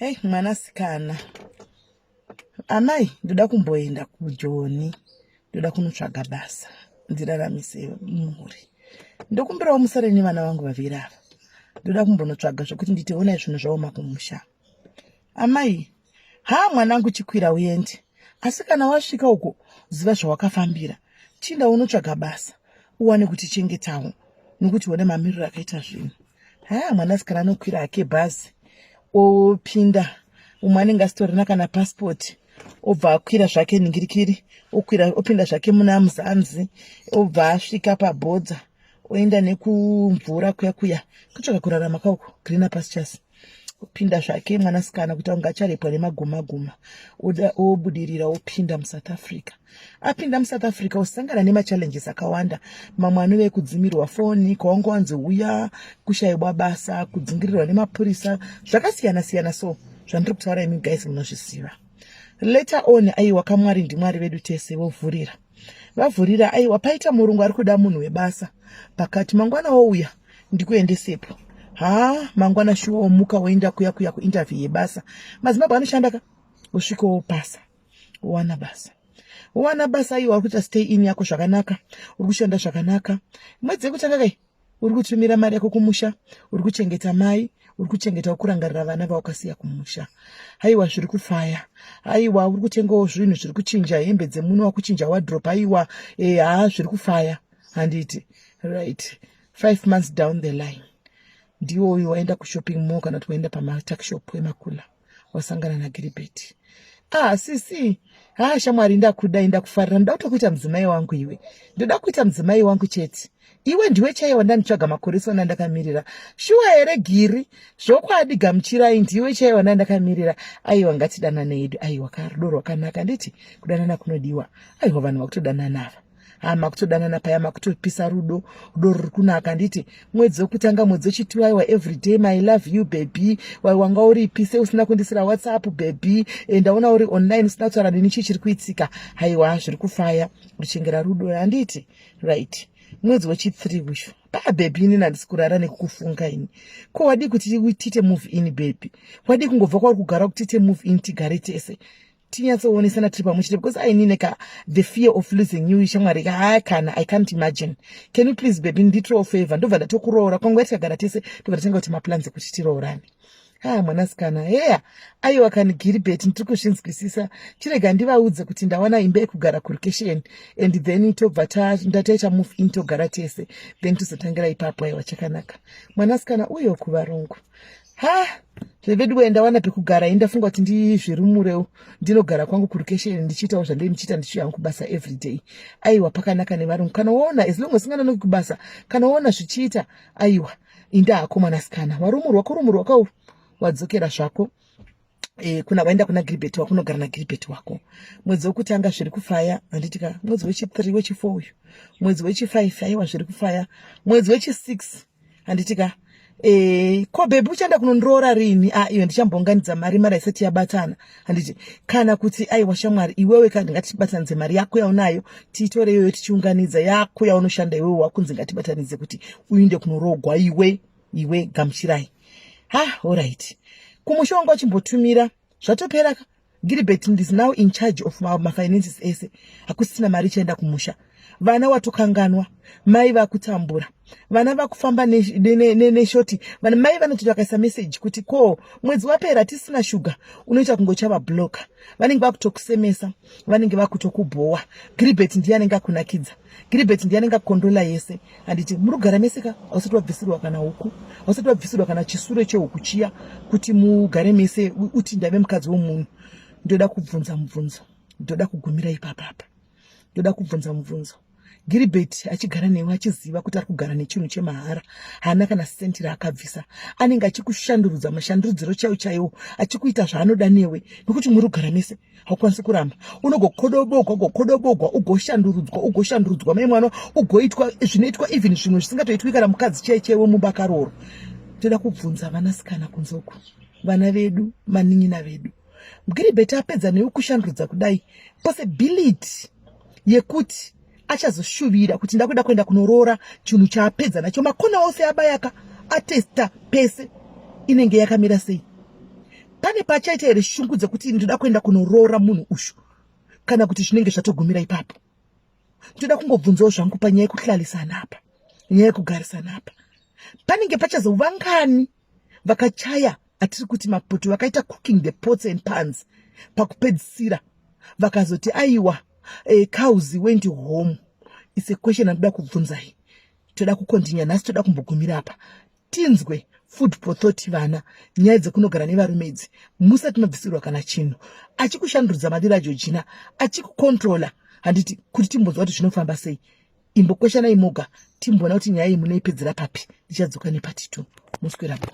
Hei mwanasikana, amai ndoda kumboenda kujoni, ndoda kunotsvaga basa ndiraramise mhuri. Ndokumbirawo musare nevana vangu vaviri ava, ndoda kumbonotsvaga zvekuti nditi honai zvinhu zvaoma kumusha. Amai, ha mwanangu chikwira uende, asi kana wasvika uko ziva zvawakafambira, chinda unotsvaga basa uwane kutichengetawo nokuti one mamiriro akaita zvinhu. Ha mwanasikana anokwira hake bhazi opinda umwe anenge asitorina kana pasipoti obva akwira zvake ningirikiri okwira opinda zvake muna muzanzi obva asvika pabhodha oenda nekumvura kuya kuya kutsvaka kurarama kauko greener pastures opinda zvake mwanasikana kuita kunge acharepwa nemaguma guma obudirira opinda musouth africa apinda musouth africa osangana nemachallenges akawanda mamwe anove ekudzimirwa foni kwawanga wanzi uya kushayiwa basa kudzingirirwa nemapurisa zvakasiyana siyana so zvandiri kutaura imi guys munozviziva later on aiwa kamwari ndimwari vedu tese vovhurira vavhurira aiwa paita murungu ari kuda munhu webasa pakati mangwana wouya ndikuendesepo haa mangwana shuwa womuka woenda kuya kuya kuinterview yebasa mazimbabwe anoshanda ka usvike wopasa wowana basa wowana basa iwa uri kuita stay in yako zvakanaka uri kushanda zvakanaka mwedzi yekutanga kai uri kutumira mari yako kumusha uri kuchengeta mai uri kuchengeta kurangarira vana vawakasiya kumusha haiwa zviri kufaya haiwa uri kutengawo zvinhu zviri kuchinja hembe dzemuno wakuchinja wadrop haiwa e, haa zviri kufaya handiti right 5 months down the line ndiwo uyu waenda kushopping mall kana kuti waenda pamatuckshop emakula wasangana nagiribheti. Ah, sisi, ha shamwari, ndakuda, ndakufarira, ndoda kutokuita mudzimai wangu iwe, ndoda kuita mudzimai wangu chete. Iwe ndiwe chaiye wandanditsvaga makore sona ndakamirira. Shuwa here Giri? Zvokwadi gamuchirai, ndiwe chaiye wandandakamirira. Aiwa, ngatidanane hedu. Aiwa, karudo rwakanaka, nditi kudanana kunodiwa. Aiwa, vanhu vakutodanana ava. Ha, makutodanana paya, makutopisa rudo, rudo ruri kunaka. Nditi mwedzi wekutanga, mwedzi wechitu, aiwa, everyday my love you baby, wanga uripi, sei usina kundisira WhatsApp baby? Ndaona uri online usina kutaura neni, chii chiri kuitika? Haiwa, zviri kufaya, ruchengera rudo, handiti? Right, mwedzi wechi3 uyu pa baby, inini handisi kurara nekukufunga ini. Ko wadii kuti tiite move in baby? Wadii kungobva kwauri kugara kuti tiite move in, tigare tese, tinyatsoonesana tiri pamwe chete, because ainine ka the fear of losing you shamwari ka kana I can't imagine. Can you please baby, nditirewo favor? Ndobva ndatokuroora kwanguva tikagara tese, ndobva tatanga kuti maplans ekuti tiroorane. Ha, mwanasikana, heya, aiwa kani Giribet, ndiri kuzvinzwisisa. Chirega ndivaudze kuti ndawana imba yekugara kurukesheni and then tobva ndataita move in, togara tese, then tozotangira ipapo. Aiwa, chakanaka mwanasikana uyo kuvarungu. Ha, zvevedu we, ndawana pekugara, indafunga kuti ndizvirumurewo, ndinogara kwangu kurukesheni ndichiitawo zvandei ndichiita, ndichiuya hangu kubasa everyday. Aiwa, pakanaka nevarungu kana waona, as long usinganonoki kubasa, kana waona zvichiita, aiwa, inda hako mwanasikana, warumurwa, kurumurwa kau wadzokera zvako. Kuna waenda kuna Giribeti wako, unogara naGiribeti wako. Mwedzi wekutanga zviri kufaya, handiti ka? Mwedzi wechi3, wechi4 uyu, mwedzi wechi5, aiwa, zviri kufaya. Mwedzi wechi6, handiti ka? Ko baby, uchaenda kunondiroora rini? Ah, iyo ndichambounganidza mari, mari haisati yabatana, handiti? Kana kuti aiwa shamwari, iwewe ka ngatibatanidze mari yako yaunayo, tiitore iyoyo tichiunganidza yako yaunoshanda iwewe, wakunzi ngatibatanidze kuti uinde kunoroogwa iwe, iwe gamuchirai. Ha, alright, kumusha wanga uchimbotumira zvatopera ka. Gilbert is now in charge of mafinances ese, hakusisina mari ichaenda kumusha. Vana watokanganwa, mai vakutambura, vana vakufamba neshoti vana mai vanoti vakaisa message kuti ko mwedzi wapera tisina shuga, unoita kunge uchavabloka. Vanenge vakutokusemesa, vanenge vakutokubhowa. Gilbert ndiye anenge akunakidza, Gilbert ndiye anenge akondola yese, handiti? Muri kugara mese ka, hausati wabvisirwa kana huku, hausati wabvisirwa kana chisuro chehuku chiya kuti mugare mese uti ndave mukadzi womunhu. Ndoda kubvunza mubvunzo, ndoda kugumira ipapapa. Ndoda kubvunza mubvunzo. Giribet achigara newe achiziva kuti ari kugara nechinhu chemahara, haana kana senti raakabvisa, anenge achikushandurudza mashandurudziro chaiwo chaiwo, achikuita zvaanoda newe nokuti muri kugara mese, haukwanisi kuramba. Unogokodobogwa, gokodobogwa, ugoshandurudzwa, ugoshandurudzwa mai mwana, ugoitwa zvinoitwa even zvimwe zvisingatoitwi kana mukadzi chaiye chaiwe mumba akaroro. Toda kubvunza vanasikana kunze uku, vana vedu, manin'ina vedu, Giribet apedza newe kushandurudza kudai, possibility yekuti achazoshuvira kuti ndakuda kuenda kunoroora chinhu chaapedza nacho makona ose abayaka atesta pese inenge yakamira sei? Pane pachaita here shungu dzekuti ndoda kuenda kunoroora munhu ushu, kana kuti zvinenge zvatogumira ipapo? Ndoda kungobvunzawo zvangu panyaya yekuhlalisana apa, nyaya yekugarisana apa, panenge pachazovangani vakachaya atiri kuti mapoto, vakaita cooking the pots and pans, pakupedzisira vakazoti aiwa, cows went home? It's a question andoda kubvunzai. Toda kucontinue nhasi, toda kumbogumira apa, tinzwe food for thought. Vana, nyaya dzekunogara nevarume idzi musati mabvisirwa kana chinhu, achikushandurudza madiro aJojina, achikucontrola, handiti? Kuti timbonzwa kuti zvinofamba sei. Imbokweshanai moga, timboona kuti nyaya iyi munoipedzera papi. Ndichadzoka nepart 2. Muswerapo.